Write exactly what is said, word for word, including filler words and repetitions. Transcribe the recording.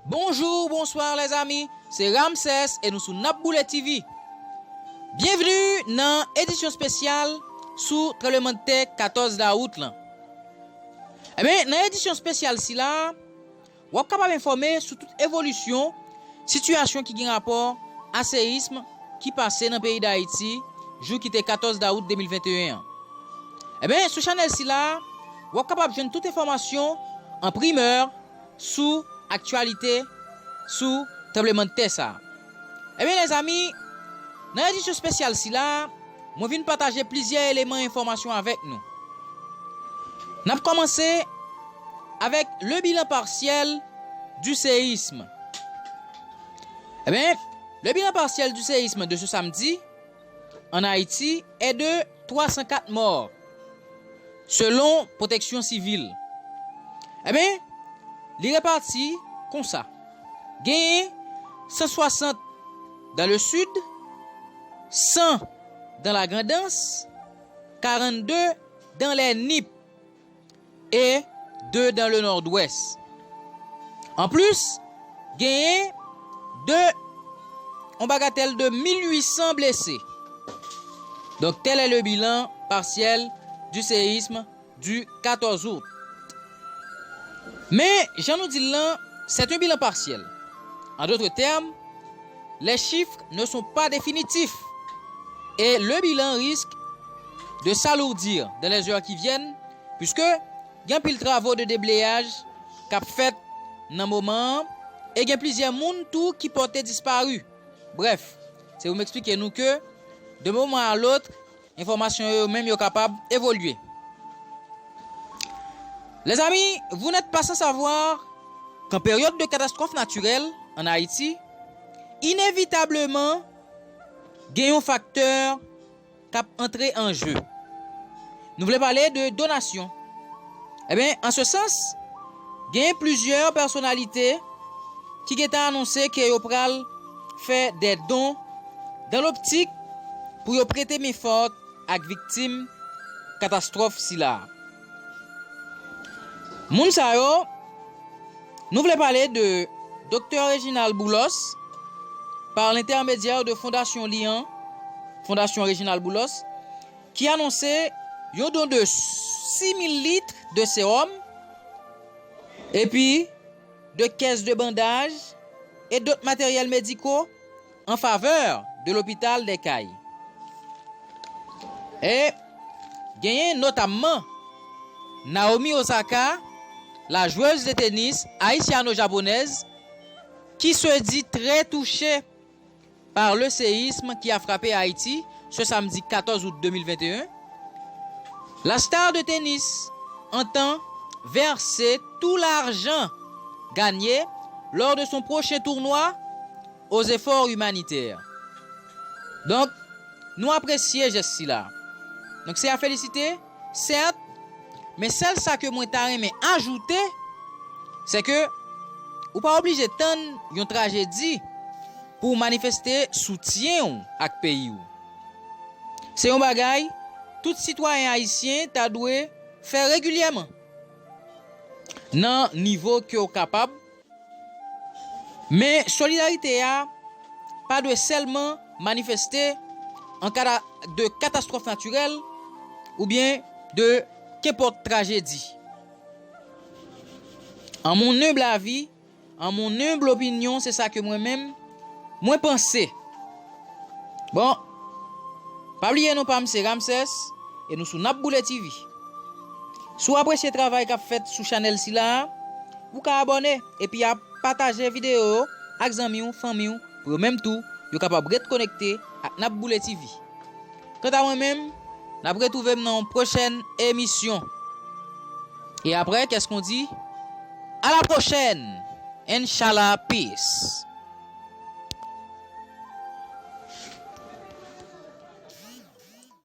Bonjou, bonswa lèzami, se Ramsès e nou sou N ap Boule T V. Byenvni nan edisyon espesyal sou tranblemanntè katòz dawout lan. Ebyen, nan edisyon espesyal sila, w ap kapab enfòme sou tout evolisyon sitiyasyon ki gen rapò a seyism ki pase nan peyi Dayiti jou ki te katòz dawout de mil venteyen an. Ebyen, sou chanèl sila, w ap kapab jwenn tout enfòmasyon an primè sou aktyalite sou tranblemanntè sa a. Ebyen, lèzami, nan edisyon espesyal sila, mwen vin pataje plizyè eleman enfòmasyon avèk nou. N ap kòmanse avec le bilan partiel du séisme. Ebyen, le bilan partiel du séisme de ce samedi en Haïti est de twa san kat mò, selon Pwoteksyon Sivil. Ebyen, li repati konsa. Genyen san swasant dans le sud, san dans la Grand'Anse, karannde dans les Nippes et deux dans le Nord-Ouest. Anplis, genyen de, yon bagatèl de mil uit san blese. Donc, tel est le bilan partiel du séisme du quatorze août. Men, jan nou di l lan, c'est un bilan partiel. En d'autres termes, les chiffres ne sont pas définitifs et le bilan risque de s'alourdir dans les heures qui viennent, puisque gen anpil travo de debleyaj k ap fèt nan moman an, e gen plizyè moun tou ki pòte dispari. Brèf, se pou m eksplike nou ke, de moman a lot, enfòmasyon yo menm yo kapab evolye. Les amis, vous n'êtes pas sans savoir qu'en période de catastrophe naturelle en Haïti, inévitablement, gen yon faktè k ap antre an je. Nou vle pale de donasyon. Ebyen, an se sans, genyen plizyè pèsonalite ki gentan anonse ke yo pral fè de don dans l'optique pou yo prete men fòt ak viktim katastwòf sila. Moun sa yo, nou vle pale de Doktè Reginald Boulos, par l'intermédiaire de fondasyon li an, Fondasyon Reginald Boulos, ki anonse yon don de sis mil lit de sewòm, epi de kès de bandaj e dòt materyèl mediko an favè de lopital des Cayes. E genyen notamman Naomi Osaka, la joueuse de tennis haïtiano-japonaise, qui se dit très touchée par le séisme qui a frappé Haïti ce samedi quatorze août deux mille vingt et un. La star de tennis entend verser tout l'argent gagné lors de son prochain tournoi aux efforts humanitaires. Donk, nou apresye jès sila. Donk, se a felisite, sèt, men sèl sa ke mwen ta renmen ajoute, se ke ou pa oblije tann yon trajedi pou w manifeste soutyen w ak peyi w. Se yon bagay tout sitwayen ayisyen ta dwe fè regilyèman, nan nivo ke w kapab, men solidarite a pa dwe sèlman manifeste an ka de katastwòf natirèl oubyen de kenpòt trajedi. An mon humble avis, an mon humble opinion, se sa ke mwen menm, mwen panse. Bon, pa bliye non pa m se Ramsès, e nou sou N ap Boule T V. Si w apresye travay k ap fèt sou chanèl sila a, ou ka abòne epi ap pataje videyo yo ak zanmi w, fanmi w, pou yo menm tou, yo kapab ret konekte ak N ap Boule T V. Kanta mwen menm, n ap retwouve m nan yon pwochèn emisyon. E aprè, qu'est-ce qu'on dit? À la prochaine! Inshallah, peace!